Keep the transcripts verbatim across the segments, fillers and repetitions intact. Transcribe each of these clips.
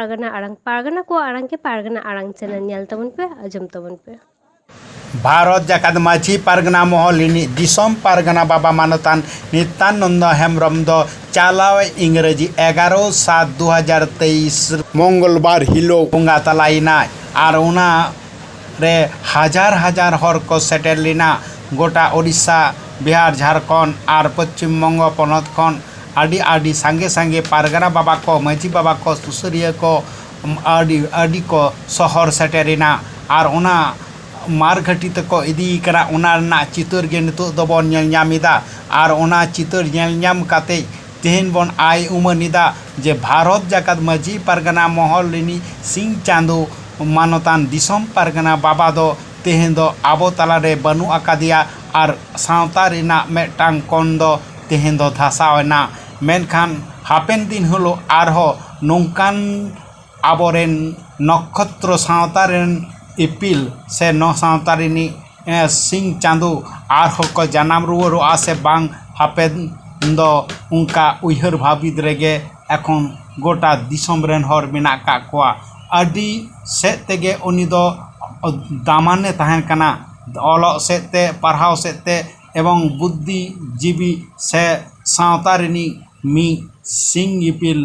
ᱯᱟᱨᱜᱟᱱᱟ ᱟᱲᱟᱝ, ᱯᱟᱨᱜᱟᱱᱟ ᱠᱚᱣᱟᱜ ᱟᱲᱟᱝ ᱠᱤ ᱯᱟᱨᱜᱟᱱᱟ ᱟᱲᱟᱝ ᱪᱮᱱᱮᱞ ᱧᱮᱞ ᱛᱟᱵᱚᱱ ᱯᱮ, ᱟᱸᱡᱚᱢ ᱛᱟᱵᱚᱱ ᱯᱮ᱾ ᱵᱷᱟᱨᱚᱛ ᱡᱟᱠᱟᱛ ᱢᱟᱹᱡᱷᱤ ᱯᱟᱨᱜᱟᱱᱟ ᱢᱚᱦᱚᱞ ᱨᱤᱱᱤᱡ ᱫᱤᱥᱚᱢ ᱯᱟᱨᱜᱟᱱᱟ ᱵᱟᱵᱟ ᱢᱟᱱᱚᱛᱟᱱ ᱱᱤᱛᱭᱟᱱᱚᱱᱫᱚ ᱦᱮᱢᱵᱨᱚᱢ ᱫᱚ ᱪᱟᱞᱟᱣ ᱤᱝᱨᱮᱡᱤ ᱮᱜᱟᱨᱚ ᱥᱟᱛ ᱫᱩ ᱦᱟᱡᱟᱨ ᱛᱮᱭᱤᱥ ᱢᱚᱝᱜᱚᱞᱵᱟᱨ ᱦᱤᱞᱳᱜ ᱵᱚᱸᱜᱟ ᱛᱟᱞᱟᱭᱮᱱᱟᱭ᱾ ᱟᱨ ᱚᱱᱟ ᱨᱮ ᱦᱟᱡᱟᱨ ᱦᱟᱡᱟᱨ ᱦᱚᱲ ᱠᱚ ᱥᱮᱴᱮᱨ ᱞᱮᱱᱟ᱾ ᱜᱚᱴᱟ ᱳᱰᱤᱥᱟ, ᱵᱤᱦᱟᱨ, ᱡᱷᱟᱲᱠᱷᱚᱸᱰ ᱟᱨ ᱯᱚᱪᱷᱤᱢ ᱵᱚᱝᱜᱚ ᱯᱚᱱᱚᱛ ᱠᱷᱚᱱ ᱟᱹᱰᱤ ᱟᱹᱰᱤ ᱥᱟᱸᱜᱮ ᱥᱟᱸᱜᱮ ᱯᱟᱨᱜᱟᱱᱟ ᱵᱟᱵᱟ ᱠᱚ, ᱢᱟᱹᱡᱷᱤ ᱵᱟᱵᱟ ᱠᱚ, ᱥᱩᱥᱟᱹᱨᱤᱭᱟᱹ ᱠᱚ ᱟᱹᱰᱤ ᱟᱹᱰᱤ ᱠᱚ ᱥᱚᱦᱚᱨ ᱥᱮᱴᱮᱨᱮᱱᱟ᱾ ᱟᱨ ᱚᱱᱟ ᱢᱟᱨᱜᱷᱟᱹᱴᱤ ᱛᱮᱠᱚ ᱤᱫᱤᱭᱮ ᱠᱟᱱᱟ, ᱚᱱᱟ ᱨᱮᱱᱟᱜ ᱪᱤᱛᱟᱹᱨ ᱜᱮ ᱱᱤᱛᱚᱜ ᱫᱚᱵᱚᱱ ᱧᱮᱞ ᱧᱟᱢ ᱮᱫᱟ᱾ ᱟᱨ ᱚᱱᱟ ᱪᱤᱛᱟᱹᱨ ᱧᱮᱞ ᱧᱟᱢ ᱠᱟᱛᱮ ᱛᱮᱦᱮᱧ ᱵᱚᱱ ᱟᱭ ᱩᱢᱟᱹᱱ ᱮᱫᱟ ᱡᱮ ᱵᱷᱟᱨᱚᱛ ᱡᱟᱠᱟᱛ ᱢᱟᱹᱡᱷᱤ ᱯᱟᱨᱜᱟᱱᱟ ᱢᱚᱦᱚᱞ ᱨᱤᱱᱤᱡ ᱥᱤᱧ ᱪᱟᱸᱫᱳ ᱢᱟᱱᱚᱛᱟᱱ ᱫᱤᱥᱚᱢ ᱯᱟᱨᱜᱟᱱᱟ ᱵᱟᱵᱟ ᱫᱚ ᱛᱮᱦᱮᱧ ᱫᱚ ᱟᱵᱚ ᱛᱟᱞᱟᱨᱮ ᱵᱟᱹᱱᱩᱜ ᱟᱠᱟᱫᱮᱭᱟ᱾ ᱟᱨ ᱥᱟᱶᱛᱟ ᱨᱮᱱᱟᱜ ᱢᱤᱫᱴᱟᱝ ᱠᱚᱬ ᱫᱚ ᱛᱮᱦᱮᱧ ᱫᱚ ᱫᱷᱟᱥᱟᱣ ᱮᱱᱟ᱾ ᱢᱮᱱᱠᱷᱟᱱ ᱦᱟᱯᱮᱱ ᱫᱤᱱ ᱦᱤᱞᱳᱜ ᱟᱨᱦᱚᱸ ᱱᱚᱝᱠᱟᱱ ᱟᱵᱚᱨᱮᱱ ᱱᱚᱠᱷᱚᱛᱨᱚ ᱥᱟᱶᱛᱟ ᱨᱮᱱ ᱤᱯᱤᱞ ᱥᱮ ᱱᱚ ᱥᱟᱶᱛᱟ ᱨᱤᱱᱤᱡ, ᱮ, ᱥᱤᱧ ᱪᱟᱸᱫᱳ ᱟᱨᱦᱚᱸ ᱠᱚ ᱡᱟᱱᱟᱢ ᱨᱩᱣᱟᱹᱲᱚᱜᱼᱟ ᱥᱮ ᱵᱟᱝ, ᱦᱟᱯᱮᱱ ᱫᱚ ᱚᱱᱠᱟ ᱩᱭᱦᱟᱹᱨ ᱵᱷᱟᱹᱵᱤᱛ ᱨᱮᱜᱮ ᱮᱠᱷᱚᱱ ᱜᱚᱴᱟ ᱫᱤᱥᱚᱢ ᱨᱮᱱ ᱦᱚᱲ ᱢᱮᱱᱟᱜ ᱟᱠᱟᱫ ᱠᱚᱣᱟ᱾ ᱟᱹᱰᱤ ᱥᱮᱫ ᱛᱮᱜᱮ ᱩᱱᱤ ᱫᱚ ᱫᱟᱢᱟᱱᱮ ᱛᱟᱦᱮᱸ ᱠᱟᱱᱟ, ᱚᱞᱚᱜ ᱥᱮᱫ ᱛᱮ, ᱯᱟᱲᱦᱟᱣ ᱥᱮᱫ ᱛᱮ, ᱮᱵᱚᱝ ᱵᱩᱫᱽᱫᱷᱤᱡᱤᱵᱤ ᱥᱮ ᱥᱟᱶᱛᱟ ᱨᱤᱱᱤᱡ ᱢᱤᱫ ᱥᱤᱧ ᱤᱯᱤᱞ᱾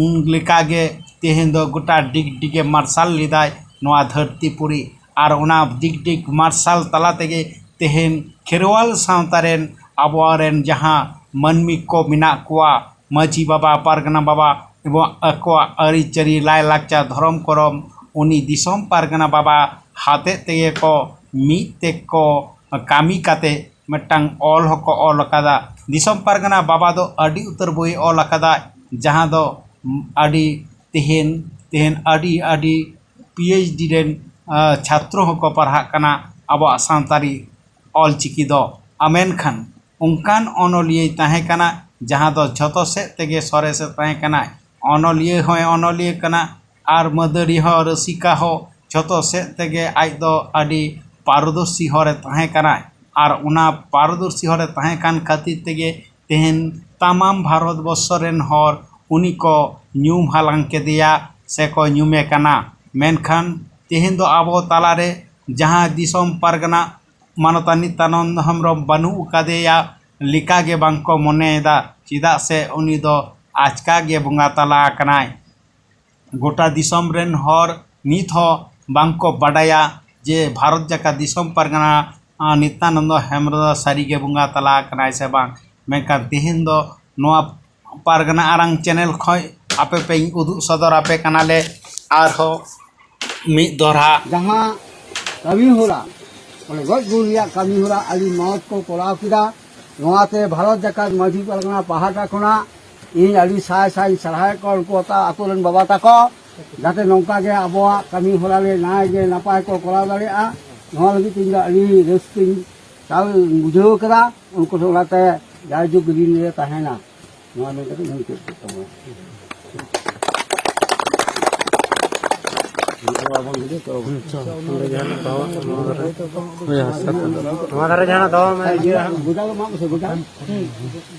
ᱩᱱ ᱞᱮᱠᱟᱜᱮ ᱛᱮᱦᱮᱧ ᱫᱚ ᱜᱚᱴᱟ ᱰᱤᱜᱽ ᱰᱤᱜᱮ ᱢᱟᱨᱥᱟᱞ ᱞᱮᱫᱟᱭ ᱱᱚᱣᱟ ᱫᱷᱟᱹᱨᱛᱤ ᱯᱩᱨᱤ᱾ ᱟᱨ ᱚᱱᱟ ᱰᱤᱜᱽ ᱰᱤᱜᱽ ᱢᱟᱨᱥᱟᱞ ᱛᱟᱞᱟ ᱛᱮᱜᱮ ᱛᱮᱦᱮᱧ ᱠᱷᱮᱨᱣᱟᱞ ᱥᱟᱶᱛᱟ ᱨᱮᱱ ᱟᱵᱚᱨᱮᱱ ᱡᱟᱦᱟᱸ ᱢᱟᱹᱱᱢᱤ ᱠᱚ ᱢᱮᱱᱟᱜ ᱠᱚᱣᱟ, ᱢᱟᱹᱡᱷᱤ ᱵᱟᱵᱟ, ᱯᱟᱨᱜᱟᱱᱟ ᱵᱟᱵᱟ ᱮᱵᱚᱝ ᱟᱠᱚᱣᱟᱜ ᱟᱹᱨᱤᱪᱟᱹᱞᱤ, ᱞᱟᱭᱼᱞᱟᱠᱪᱟᱨ, ᱫᱷᱚᱨᱚᱢ ᱠᱚᱨᱚᱢ ᱩᱱᱤ ᱫᱤᱥᱚᱢ ᱯᱟᱨᱜᱟᱱᱟ ᱵᱟᱵᱟ ᱦᱟᱛᱮᱫ ᱛᱮᱜᱮ ᱠᱚ ᱢᱤᱫ ᱛᱮ ᱠᱚ ᱠᱟᱹᱢᱤ ᱠᱟᱛᱮ ᱢᱤᱫᱴᱟᱝ ᱚᱞ ᱦᱚᱸᱠᱚ ᱚᱞ ᱟᱠᱟᱫᱟ᱾ ᱫᱤᱥᱚᱢ ᱯᱟᱨᱜᱟᱱᱟ ᱵᱟᱵᱟ ᱫᱚ ᱟᱹᱰᱤ ᱩᱛᱟᱹᱨ ᱵᱳᱭᱮ ᱚᱞ ᱟᱠᱟᱫᱟ, ᱡᱟᱦᱟᱸ ᱫᱚ ᱟᱹᱰᱤ ᱛᱮᱦᱮᱧ, ᱛᱮᱦᱮᱧ ᱟᱹᱰᱤ ᱟᱹᱰᱤ ᱯᱤ ᱮᱭᱤᱪ ᱰᱤ ᱨᱮᱱ, ᱟ, ᱪᱷᱟᱛᱨᱚ ᱦᱚᱸᱠᱚ ᱯᱟᱲᱦᱟᱜ ᱠᱟᱱᱟ ᱟᱵᱚᱣᱟᱜ ᱥᱟᱱᱛᱟᱲᱤ ᱚᱞ ᱪᱤᱠᱤ ᱫᱚ᱾ ᱟ, ᱢᱮᱱᱠᱷᱟᱱ ᱚᱱᱠᱟᱱ ᱚᱱᱚᱞᱤᱭᱟᱹᱭ ᱛᱟᱦᱮᱸ ᱠᱟᱱᱟ, ᱡᱟᱦᱟᱸ ᱫᱚ ᱡᱷᱚᱛᱚ ᱥᱮᱫ ᱛᱮᱜᱮ ᱥᱚᱨᱮᱥᱮ ᱛᱟᱦᱮᱸ ᱠᱟᱱᱟᱭ᱾ ᱚᱱᱚᱞᱤᱭᱟᱹ ᱦᱚᱸᱭ ᱚᱱᱚᱞᱤᱭᱟᱹ ᱠᱟᱱᱟ, ᱟᱨ ᱢᱟᱹᱫᱟᱹᱲᱤᱭᱟᱹ ᱦᱚᱸ, ᱨᱟᱹᱥᱤᱠᱟ ᱦᱚᱸ, ᱡᱷᱚᱛᱚ ᱥᱮᱫ ᱛᱮᱜᱮ ᱟᱡ ᱫᱚ ᱟᱹᱰᱤ ᱯᱟᱨᱫᱚᱨᱥᱤ ᱦᱚᱲᱮ ᱛᱟᱦᱮᱸ ᱠᱟᱱᱟᱭ᱾ ᱟᱨ ᱚᱱᱟ ᱯᱟᱨᱫᱚᱨᱥᱤ ᱦᱚᱲᱮ ᱛᱟᱦᱮᱸ ᱠᱟᱱ ᱠᱷᱟᱹᱛᱤᱨ ᱛᱮᱜᱮ ᱛᱮᱦᱮᱧ ᱛᱟᱢᱟᱢ ᱵᱷᱟᱨᱚᱛ ᱵᱚᱨᱥᱚ ᱨᱮᱱ ᱦᱚᱲ ᱩᱱᱤ ᱠᱚ ᱧᱩᱢ ᱦᱟᱞᱟᱝ ᱠᱮᱫᱮᱭᱟ᱾ ᱥᱮᱠᱚ ᱧᱩᱢᱮ ᱠᱟᱱᱟ᱾ ᱢᱮᱱᱠᱷᱟᱱ ᱛᱮᱦᱮᱧ ᱫᱚ ᱟᱵᱚ ᱛᱟᱞᱟᱨᱮ ᱡᱟᱦᱟᱸ ᱫᱤᱥᱚᱢ ᱯᱟᱨᱜᱟᱱᱟ ᱢᱟᱱᱚᱛᱟᱱ ᱱᱤᱛᱭᱟᱱᱚᱱᱫ ᱦᱮᱢᱵᱨᱚᱢ ᱵᱟᱹᱱᱩᱜ ᱟᱠᱟᱫᱮᱭᱟ ᱞᱮᱠᱟ ᱜᱮ ᱵᱟᱝ ᱠᱚ ᱢᱚᱱᱮᱭᱮᱫᱟ, ᱪᱮᱫᱟᱜ ᱥᱮ ᱩᱱᱤ ᱫᱚ ᱟᱪᱠᱟ ᱜᱮ ᱵᱚᱸᱜᱟ ᱛᱟᱞᱟ ᱟᱠᱟᱱᱟᱭ᱾ ᱜᱚᱴᱟ ᱫᱤᱥᱚᱢ ᱨᱮᱱ ᱦᱚᱲ ᱱᱤᱛ ᱦᱚᱸ ᱵᱟᱝ ᱠᱚ ᱵᱟᱰᱟᱭᱟ ᱡᱮ ᱵᱷᱟᱨᱚᱛ ᱡᱟᱠᱟᱛ ᱫᱤᱥᱚᱢ ᱯᱟᱨᱜᱟᱱᱟ, ᱟᱸ, ᱱᱤᱛᱭᱟᱱᱚᱱᱫ ᱦᱮᱢᱵᱨᱚᱢ ᱫᱚ ᱥᱟᱹᱨᱤ ᱜᱮ ᱵᱚᱸᱜᱟ ᱛᱟᱞᱟ ᱟᱠᱟᱱᱟᱭ ᱥᱮ ᱵᱟᱝ᱾ ᱢᱮᱱᱠᱷᱟᱱ ᱛᱮᱦᱮᱧ ᱫᱚ ᱱᱚᱣᱟ ᱯᱟᱨᱜᱟᱱᱟ ᱟᱲᱟᱝ ᱪᱮᱱᱮᱞ ᱠᱷᱚᱱ ᱟᱯᱮ ᱯᱮ ᱩᱫᱩᱜ ᱥᱚᱫᱚᱨ ᱟᱯᱮ ᱠᱟᱱᱟᱞᱮ ᱟᱨᱦᱚᱸ ᱢᱤᱫ ᱫᱚᱦᱲᱟ᱾ ᱡᱟᱦᱟᱸ ᱠᱟᱹᱢᱤ ᱦᱚᱨᱟ, ᱢᱟᱱᱮ ᱜᱚᱡ ᱜᱩᱨ ᱨᱮᱭᱟᱜ ᱠᱟᱹᱢᱤ ᱦᱚᱨᱟ ᱟᱹᱰᱤ ᱢᱚᱡᱽ ᱠᱚ ᱠᱚᱨᱟᱣ ᱠᱮᱫᱟ᱾ ᱱᱚᱣᱟᱛᱮ ᱵᱷᱟᱨᱚᱛ ᱡᱟᱠᱟᱛ ᱢᱟᱹᱡᱷᱤ ᱯᱟᱨᱜᱟᱱᱟ ᱯᱟᱦᱴᱟ ᱠᱷᱚᱱᱟᱜ ᱤᱧ ᱟᱹᱰᱤ ᱥᱟᱭ ᱥᱟᱭ ᱤᱧ ᱥᱟᱨᱦᱟᱣᱮᱫ ᱠᱚᱣᱟ ᱩᱱᱠᱩ ᱟᱛᱟ-, ᱟᱛᱳ ᱨᱮᱱ ᱵᱟᱵᱟ ᱛᱟᱠᱚ, ᱡᱟᱛᱮ ᱱᱚᱝᱠᱟ ᱜᱮ ᱟᱵᱚᱣᱟᱜ ᱠᱟᱹᱢᱤ ᱦᱚᱨᱟ ᱞᱮ ᱱᱟᱭ ᱜᱮ ᱱᱟᱯᱟᱭ ᱠᱚ ᱠᱚᱨᱟᱣ ᱫᱟᱲᱮᱭᱟᱜᱼᱟ᱾ ᱱᱚᱣᱟ ᱞᱟᱹᱜᱤᱫ ᱛᱮ ᱤᱧ ᱫᱚ ᱟᱹᱰᱤ ᱨᱟᱹᱥᱠᱟᱹᱧ ᱛᱟᱣ ᱵᱩᱡᱷᱟᱹᱣ ᱠᱟᱫᱟ᱾ ᱩᱱᱠᱩ ᱫᱚ ᱚᱱᱟᱛᱮ ᱡᱟᱭᱡᱩᱜᱽ ᱨᱤᱱ ᱞᱮ ᱛᱟᱦᱮᱱᱟ᱾ ᱱᱚᱣᱟ ᱢᱮᱱ ᱠᱟᱛᱮ ᱤᱧ ᱢᱩᱪᱟᱹᱫ ᱠᱮᱫ ᱛᱟᱵᱚᱱᱟ᱾ ᱱᱚᱣᱟ ᱫᱷᱟᱨᱮ ᱡᱟᱦᱟᱱᱟᱜ ᱫᱚᱦᱚ ᱢᱮ, ᱤᱭᱟᱹ ᱦᱟᱸᱜ᱾ ᱜᱚᱡᱟ ᱫᱚ ᱢᱟᱜ ᱢᱮᱥᱮ, ᱜᱚᱡᱟ᱾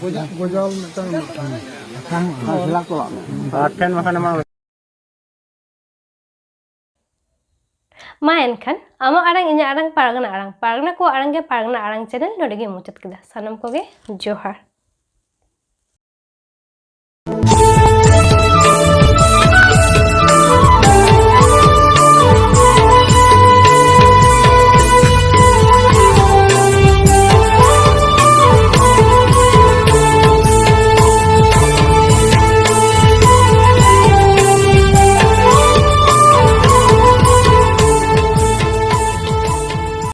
ᱜᱚᱡᱟ, ᱜᱚᱡᱟ ᱢᱤᱫᱴᱟᱝ ᱦᱮᱸ, ᱥᱮᱞᱟ ᱠᱚ ᱢᱟᱜ ᱢᱮ᱾ ᱟᱨ ᱴᱷᱮᱱ ᱵᱟᱠᱷᱟᱱ ᱮᱢᱟ᱾ ᱢᱟ ᱮᱱᱠᱷᱟᱱ ᱟᱢᱟᱜ ᱟᱲᱟᱝ ᱤᱧᱟᱹᱜ ᱟᱲᱟᱝ ᱯᱟᱨᱜᱟᱱᱟ ᱟᱲᱟᱝ, ᱯᱟᱨᱜᱟᱱᱟ ᱠᱚᱣᱟᱜ ᱟᱲᱟᱝ ᱜᱮ ᱯᱟᱨᱜᱟᱱᱟ ᱟᱲᱟᱝ ᱪᱮᱱᱮᱞ ᱱᱚᱰᱮ ᱜᱮ ᱢᱩᱪᱟᱹᱫ ᱠᱮᱫᱟ᱾ ᱥᱟᱱᱟᱢ ᱠᱚᱜᱮ ᱡᱚᱦᱟᱨ᱾